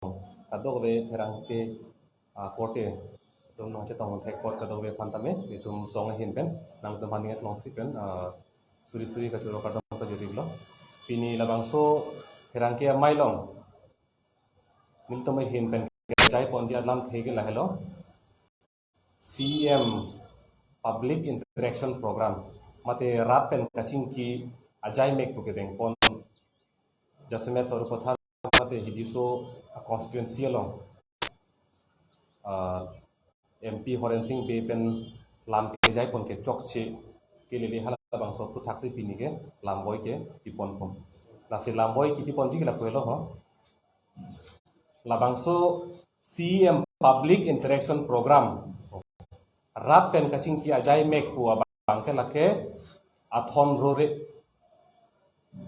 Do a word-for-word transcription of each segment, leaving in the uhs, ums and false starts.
kadokave pherangke, ah, korte atum nangchetong thek apot kadokave aphan tame, itum song ahin pen nangtum aning aklong si pen, ah, suri suri kachoro kardom pajirlo. Pini labangso pherangke amei along nelitum ahin pen kejai ponji alamthe ke lahelo, C M Public Interaction Program, mate rat pen kachingki ajaimek pu kedeng pon. Jasemet Sarupathar mate hidiso a constituency along, ah, M P Horen Sing Bey pen lam kejai pon kechokche, kelele halabangso aphuthak si pini ke lamboi ke pipon pon. Lasi lamboi kipi ponji ke lapu helo ho. Labangso C M Public Interaction Program, rat pen kachingki ajaimek pu abang ke lake athon rore.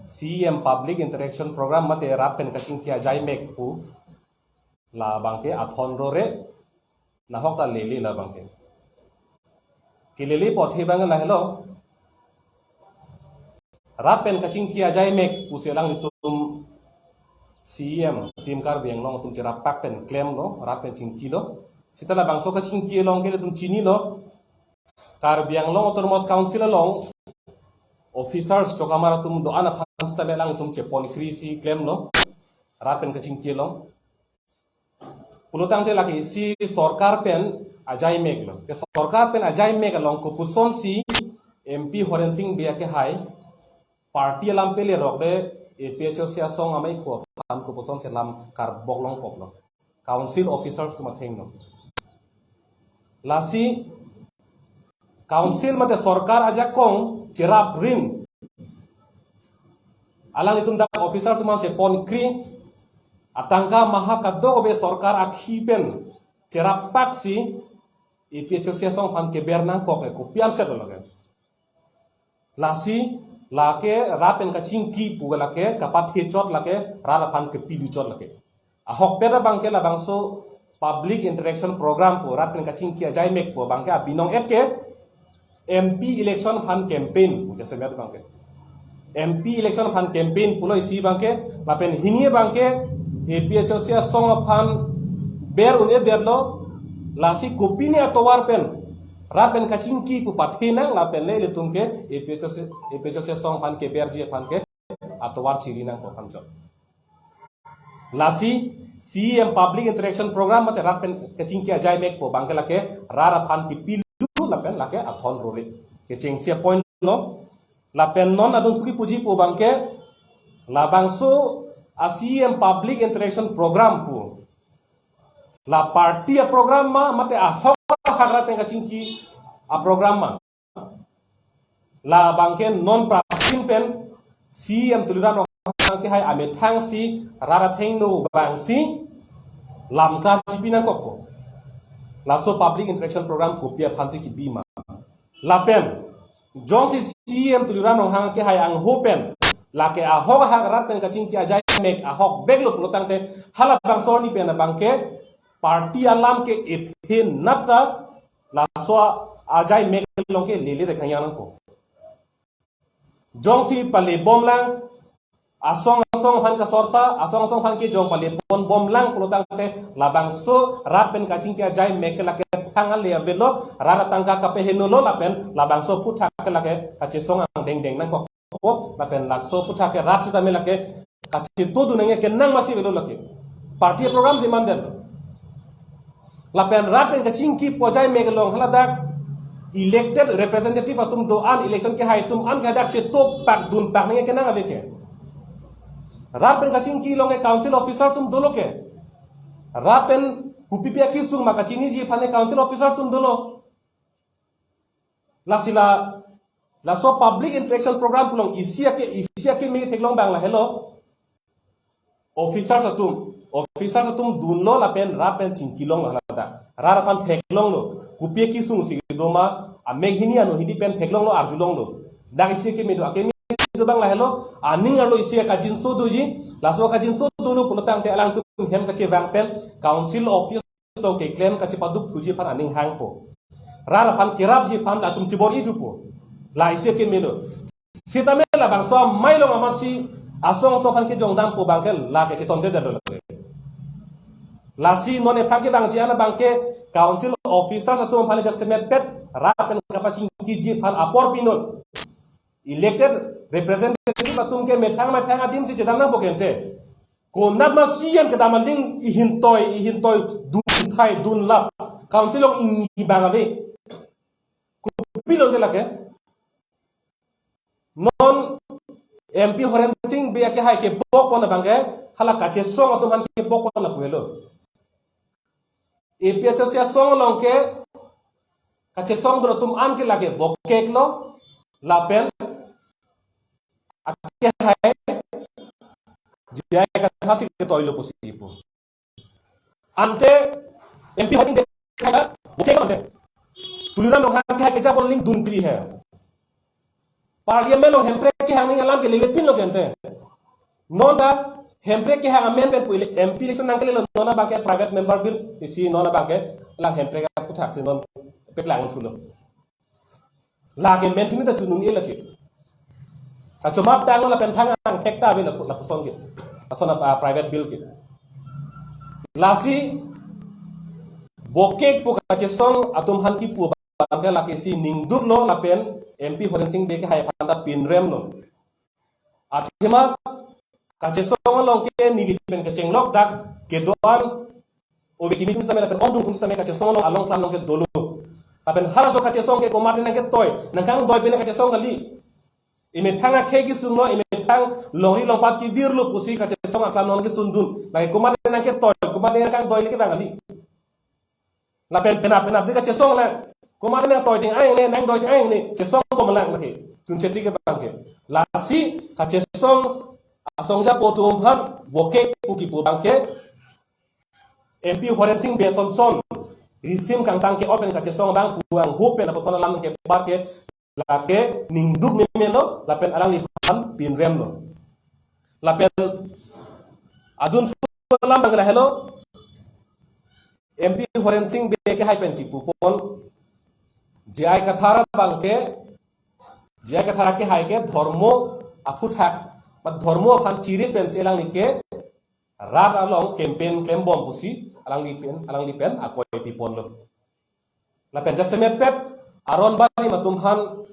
C M Public Interaction Program mate rat pen kachingki ajaimek pu labang ke athon rore, nahok ta lele labang ke. Kelele apot he abang lahelo, rat pen kachingki ajaimek pusi alanglitum C M Team Karbi Anglong atum cherappak pen klemlo, rat pen chingkilo. Seta labangso kachingki along ke ilitum chinilo, Karbi Anglong Autonomous Council along officers chokamar atum do-an aphan sitame alanglitum cheponkri si klemlo, rat pen kachingki along. Pulotangte lake isi sorkar pen ajaimek lo. Ke sorkar pen ajaimek along kopuson si M P Horen Sing Bey akehai party alam pele rok de A P H L C asong amei phu aphan kopuson si lam karbok longkoklo. Council officers atum athengno. Lasi Council mate sorkar ajakong cherap rin, alanglitum dak officer atum aphan cheponkri, atangka maha kadokave sorkar akhi pen cherappak si A P H L C asong aphan keber nangkok ke kopi amset lo ke. Lasi lake rat pen kachingki pu lake kapathe chot lake, rat aphan kepi du chot lake. Ahokpet abang ke labangso Public Interaction Program pu rat pen kachingki ajaimek pu abang ke abinong et ke M P election aphan campaign pu jasemet abang ke. M P election aphan campaign pulo isi abang ke, lapen hini abang ke A P H L C asong aphan ber un-edetlo, lasi kopine atovar pen rat pen kachingki pu pathe nang lapen le ilitum ke A P H L C, A P H L C asong aphan keberji aphan ke atovar chiri nangkok aphan chot. Lasi C M Public Interaction Program mate rat pen kachingki ajaimek pu abang ke lake rat aphan kepi du lapen lake athon rore. Kechengsi apoint lo. Lapen non adun thuki puji pu abang ke labangso a C M Public Interaction Program pu la party aprogram ma mate ahok ahak rat pen kachingki aprogram ma. Labang ke non prapjin pen C M Tuliram Ronghang akehai amethang si rat athengno vangsi lam karchipi nangkokpo. Laso Public Interaction Program kopi aphan si kibi ma. Lapen jongsi C M Tuliram Ronghang akehai angho pen lake ahok ahak rat pen kachingki ajaimek ahokveklo pulotangte halabangso arni pen abang ke party alam ke ethe nat ta laso ajaimek along ke lele de khang yang nangkok. Jongsi pale bomlang, asong asong aphan kasorsa, asong asong aphan kejong pale pon bomlang pulotangte labangso rat pen kachingki ajaimek ke lake thang ale avelo, rat atangka kapehenolo lapen labangso aphuthak ke lake kachesong angdengdeng nangkokpo, lapen laso aphuthak ke rat sitame lake kachetodu nangji kenang masi avelo lake. Party program si mandetlo. Lapen rat pen kachingki pu ajaimek along haladak elected representative atum do-an, election kehai atum an ke hadak chetokpak dunpak nangji kenang ave ke. Rat pen kachingki along ke council officers atum dolo ke. Rat pen kopipi akesung ma kachiniji aphan ke council officers atum dolo. Lasi la, laso Public Interaction Program pu along isi ake, isi akeme theklong abang lahelo. Officers atum, officers atum dunlo lapen rat pen chingkilonglo haladak. Rat aphan theklonglo. Kopi akesung si kedo ma, amek hini ano hini pen theklonglo, arjulonglo. Dak isi akeme do, akeme do abang lahelo, aning arlo isi akajinso doji, laso akajinso dolo pulotangte alangtum hem kachevang pen council office along keklem kachepaduk puji aphan aning hangpo. Rat aphan kerapji aphan latum chibor-ijupo. La isi akeme do. Sitame labangso amei along amatsi asong asong aphan kejongdampo abang ke lake chetondedetlo lake. Lasi non ephan kevangji an abangke council officers atum aphan jasemet pet rat pen kapachingkiji aphan apor pinon. Elected representative atum ke methang methang adim si chedam nangpo ke ante. Konat ma C M kedam aling ihintoi, ihintoi dun thai dun lap. Council along ingni bang ave. Kopilo ante lake. Non M P Horen Sing Bey akehai kebok pon abangke hala kachesong atum aphan kebok pon lapu helo. A P H L C asong along ke kachesongdun atum an ke lake vokek lo, lapen akehai J I Kathar si ketoi lo pusi pu. Ante M P Horen Sing Bey akehai vokek lo ante. Tuliram Ronghang akehai kejapon aling dunkri he. Parliament along Hemprek kehang aning alam ke lele pinlo ke ante. Non ta Hemprek kehang amen pen pu ele-, M P election nangkelelo, non abangke private member bill isi, non abangke lang Hemprek aphuthak si non peklang thulo. Lake men tumi ta chunung e lake. Kachomat tang lapen thang angthek ta ave lapu-, lapuson ke. Lason ap-, ah, private bill ke. Lasi vokek pu kachesong atum aphan kipu abangke lake si ningduk lo lapen M P Horen Sing Bey akehai aphan ta pinrem lo. Athema kachesong along ke neli pen kechenglok dak kedo-an obe kimi atum sitame lapen ongdung atum sitame kachesong along along klam along ke dolo. Lapen halaso kachesong ke komat nangketoi, nangkangdoi pen kachesong kali. Emethang akhei kesung lo, emethang longri longpat kevir lo pusi kachesong aklam along kesundun. Lake komat nangketoi, komat nangkangdoi le kevang kali. Lapen penap penap di kachesong lang. Komat nangtoi ting ayangne, nangdoi ting ayangne, chesong bom lang lake. Chuncheti ke abangke. Lasi kachesong asong japo atum aphan vokek pu kipu abangke M P Horen Sing Bey sonson risim kangtang ke-ot pen kachesong abang puang hup pen apotphon alam ke bar ke lake ningduk meme lo lapen alangliphan pinrem lo. Lapen adun thu alam abang lahelo, M P Horen Sing Bey akehai pen kipupon, J I Kathar abangke, J I Kathar akehai ke dhormo aphuthak, ba dhormo aphan chiri pensi alangli ke rat along campaign klembom pusi alangli pen, alangli pen akoi piponlo. Lapen jasemet pet aron barim atum aphan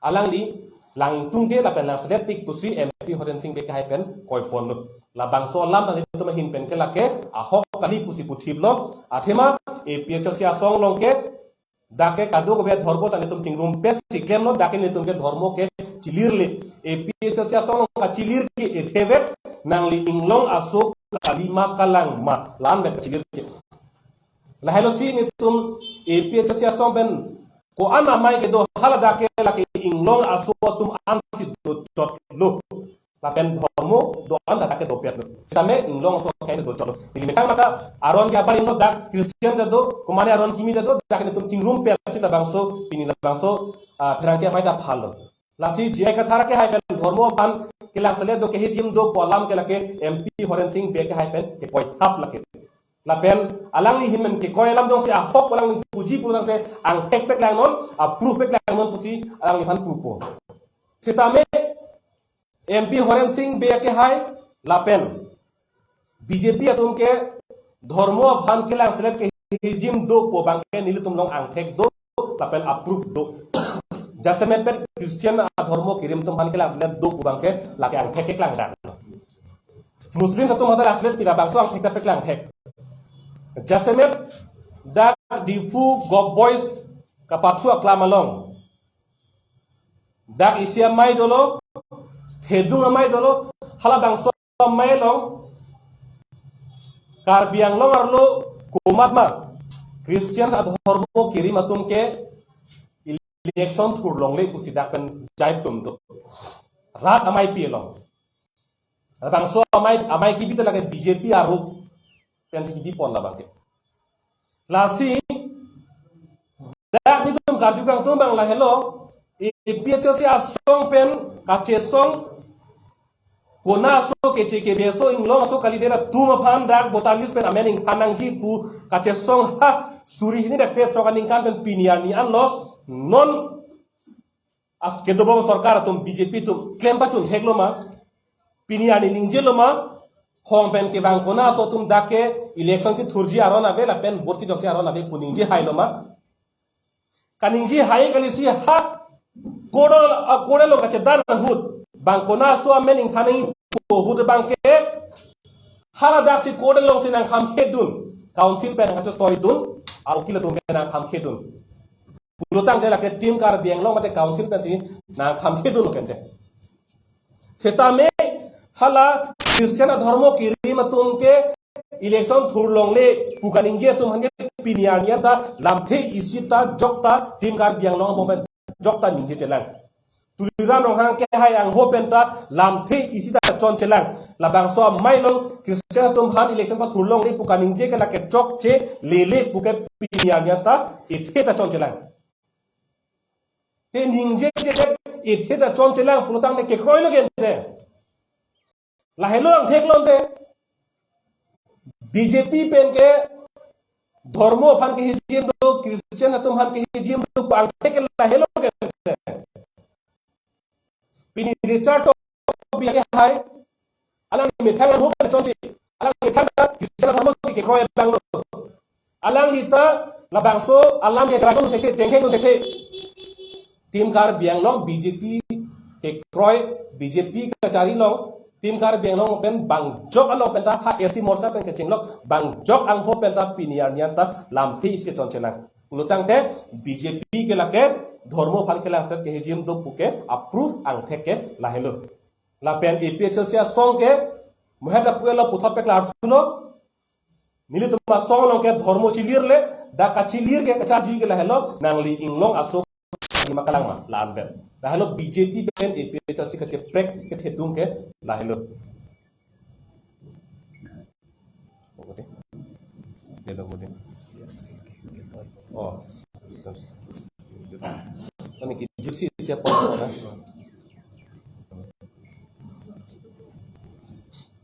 alangli lang ingtungte lapen lang selet pik pusi M P Horen Sing Bey akehai pen koiponlo. Labangso alam nanglitum ahin pen ke lake ahok kali pusi puthiplo. Athema A P H L C asong along ke dak ke kadokave dhormo ta nelitum chingrum pet si klemlo, dak ke nelitum ke dhormo ke chilirle. A P H L C asong along kachilir ke ethevet nangli inglong aso kali ma kalang ma, la-an pen kachilir ke. Lahelo si nelitum A P H L C asong pen ko-an amei kedo, haladak ke lake inglong aso atum ansi dochotlo. Lapen dhormo do-an ta dak ke dopetlo. Sitame inglong aso ke dochotlo. Neli methang mata aron ke abarim lo, dak Christian ta do, komane aron kimi ta do, dak nelitum chingrum pet si labangso, pini labangso, ah, pherangke amei ta phallo. Lasi J I Kathar akehai pen dhormo aphan kelang selet do, kehijim do pu alam ke lake M P Horen Sing Bey akehai pen kekoithap lake. Lapen alangli ahin pen kekoi alam jongsi ahok alangli puji pulo tangte angthek peklang non, approve peklang non pusi alangliphan pupo. Sitame M P Horen Sing Bey akehai lapen B J P atum ke dhormo aphan kelang selet kehijim do pu abangke nelitum along angthek do lapen approve do. Jasemet pet Christian adhormo kerim atum aphan kelang selet do pu abangke lake angthek keklang dak. Muslim atum aphan ta lang selet pi, labangso angthek ta peklang thek. Jasemet dak Diphu Govt Boys kapathu aklam along dak isi amei dolo, thedung amei dolo, halabangso amei along Karbi Anglong arlo komat ma Christian adhormo kerim atum ke election thurlongle pusi dak pen jai plum do. Rat ameipi along. Labangso amei, amei kebi ta lake B J P arup pensi kebipon labangke. Lasi dak nelitum karju kangtung abang lahelo, A P H L C asong pen kachesong kona aso, keche kebe aso, inglong aso kalidet atum aphan dak voter list pen amen ingthan nangji pu kachesong ha suri hini dak kre throk aningkan pen pini arni anlo non as kedobom sorkar atum B J P atum klem pachun theklo ma, pini arni ningjelo ma, Hong pen ke bang kona aso atum dak ke election kethurji aron ave lapen vote kejokji aron ave pu ningje hai lo ma? Kaningje hai kali si ha code, ah, code along kachedan ahut bang kona aso amen ingthan nangji pu ahut bang ke hala dak si code along si nangkhamkhedun, council pen kachetoidun, a-ukil atum pen nangkhamkhedun. Pulotangte lake Team Karbi Anglong mate council pensi nangkhamkhedun lo kente. Setame hala Christian adhormo kirim atum ke election thurlongle pu kaningje atum aphan ke pini arni anta lamthe isi ta jokta Team Karbi Anglong abang pen jokta ningjechelang. Tuliram Ronghang kehai angho pen ta lamthe isi ta chonchelang. Labangso amei along Christian atum aphan election pathurlongle pu kaningje ke lake chokche lele pu ke pini arni anta ethe ta chonchelang. Te ningjeje ethe ta chonchelang pulotangte kekroi lo kente. Lahelo angthek lonte. B J P pen ke dhormo aphan kehijim do, Christian atum aphan kehijim do, angthek ke lahelo kente. Pini Richard Tokbi kehai, alang methang alam ho chonche, alang methang Christian adhormo kekroi abang lo. Alangli ta labangso alam ke kerang thekthe, tengkheng thekthe. Team Karbi Anglong B J P kekroi, B J P kachari along, Team Karbi Anglong pen bang jok along pen ta ha S T Morcha pen kachinglok, bang jok angho pen ta pini arni anta lamthe isi chonchelang. Pulotangte B J P ke lake dhormo aphan kelangset kehijim do pu ke a-proof angthek ke lahelo. Lapen A P H L C asong ke muheta puelo puthot peklar thuno. Nelitum asong along ke dhormo chilir le, dak kachilir ke kacharji ke lahelo, nangli inglong aso lima kalang ma, la-an pen. Lahelo B J P pen A P H L C kacheprek kethedung ke lahelo. Oh. Kami kijut si siapa orang?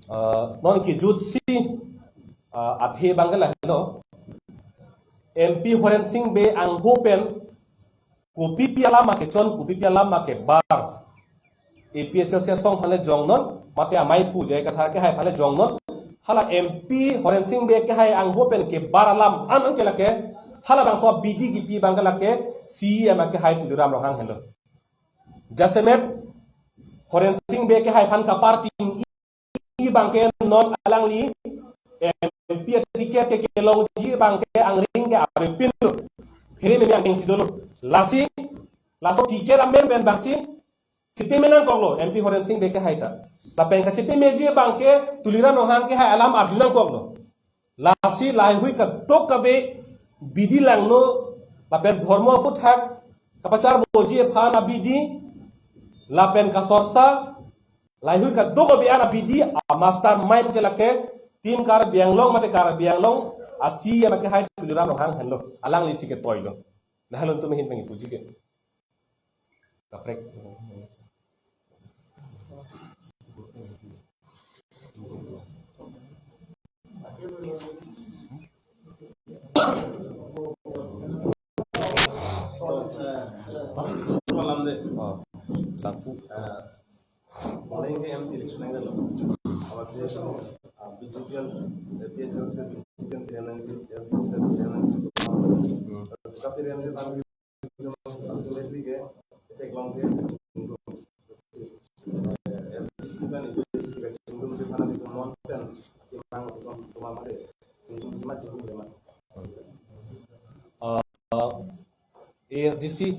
Eh, non kijut si, eh, athe bang ke lahelo. M P Horen Sing Bey angho pen kopipi alam ma kechon, kopipi alam ma kebar. A P H L C asong aphan le jongnon, mate amei pu J I Kathar kehai aphan le jongnon. Hala M P Horen Sing Bey kehai angho pen kebar alam an an ke lake, halabangso abidi kipi bang ke lake C E M kehai Tuliram Ronghang henlo. Jasemet Horen Sing Bey kehai aphan kaparting i bang ke non alangli M P aticket ke kelongji bang ke angring ke avepin lo. Phere meme angring si dolo. Lasi, laso ticket amen pen bangsi, chepemenang koklo, M P Horen Sing Bey kehai ta. Lapen kachepemeji bang ke Tuliram Ronghang kehai alam arjunang koklo. Lasi laheihui kadokave bidi langno, lapen dhormo aphuthak kapacharboji aphan abidi, lapen kasorsa, laheihui kadokave an abidi, a-mastermind ke lake, Team Karbi Anglong mate Karbi Anglong, a-C E M kehai Tuliram Ronghang henlo, alangli si ketoilo. Lahalon tum ahin pengipuji ke. Kaprek. Malam deh. Oh, satu. Morning ke M P election ang lo. Awas ya, ah, B J P ang, A P H L C, B J P ang, T N N, T N N, tapi T N N ultimately ke, tek long ke, Uh, A S D C,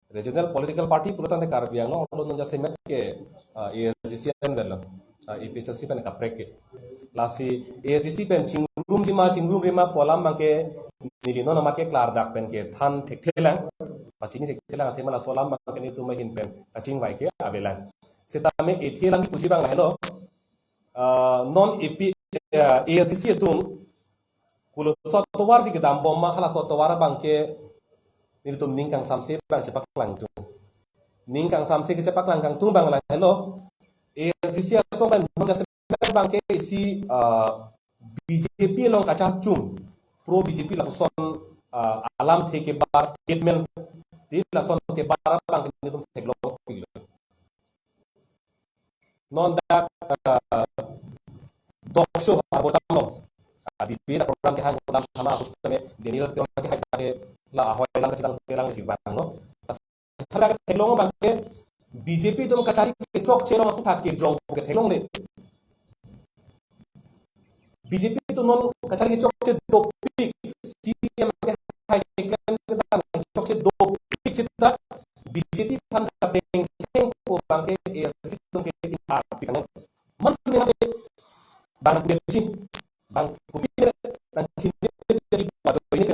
Regional Political Party, pulotangte Karbi Anglong, non jasemet ke, uh, A S D C an belo, uh, A P H L C pen kaprek ke. Lasi A S D C pen chingrumji ma, chingrumre ma pu alam bang ke neli non amat ke klardak pen kethan thekthelang, pachini thekthelang athema laso alam bang ke nelitum ahin pen kachingvai ke avelang. Setame ethe lang puji bang lahelo, ah, non A P, ah, A S D C atum koloso atovar si kedambom ma, halaso atovar bang ke nelitum ning kangsamse bang chepaklangdun. Ning kangsamse kechepaklang kangtung bang lahelo, A S D C asong pen non jasemet bang ke isi, ah, B J P along kacharchung, pro B J P lapuson, ah, alamthe kebar statement, di lason kebar bang ke nelitum theklongpiklo. Non dak, ah, talk show arbo damlo. Adi pi la program kehang, program thama ahus tame Daniel Tewang kehai sitame la ahoi lang kachidang terang si vanglo. Thala ketheklong abang ke B J P atum kachari kechokche along aphuthak kejong ketheklongle. B J P atum non kachari kechokche dopik, C M kehai keklem kedam kechokche dopik sita B J P aphan kateng thengpo abang ke A I C C atum ke inarpi kang. Man tuni nang ke bang kudet si, bang kupi ne, nang khin ne, ne, ne, ne, ne, ne,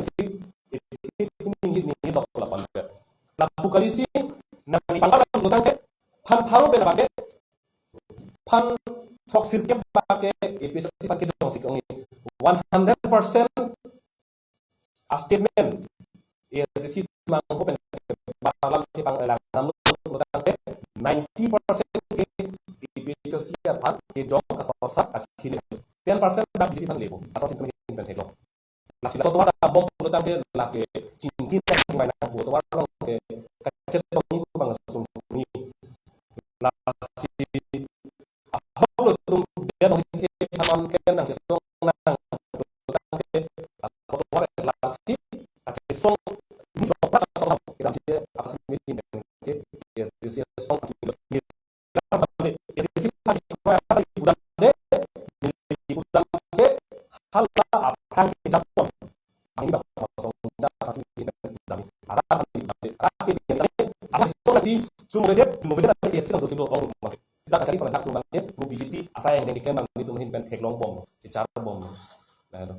ne, ne, ne, dok lapan ke. Lapu kali si, nang ni bang alam dotang ke, phan pharo pen abang ke, phan throksi kep abang ke, A P H L C aphan kejongsi ke-ong ni. One hundred percent a statement. A I C C mangho pen bang alam si pang elang nam lo tangte ninety percent ke A P H L C aphan kejong kasosa kachin. Ten percent bang B J P aphan lepo. Asal sintum hin pen theklo. Lasi laso tovar bom lo tangte lake chingki nang chingmai nangpo, tovar along ke kachetong abang sung ni. Lasi ahok lo tum dia nong ke phan ke nang chesong nang tangte, ahok lo lasi achesong ni dokta song nang iram si apa sih ni ke, ya, chesong ni. Hala aphrang ke japon. Ang ini bang song ja kasih ini dami. Ara kami dami. Ara ke dami. Ara song nanti sumur dia, sumur dia nanti ya sih nanti lo ong rumah. Sita kachari pen thak atum abang ke, mu B J P asai yang dengke bang ni atum hin pen theklong bom, si char bom. Nah, itu.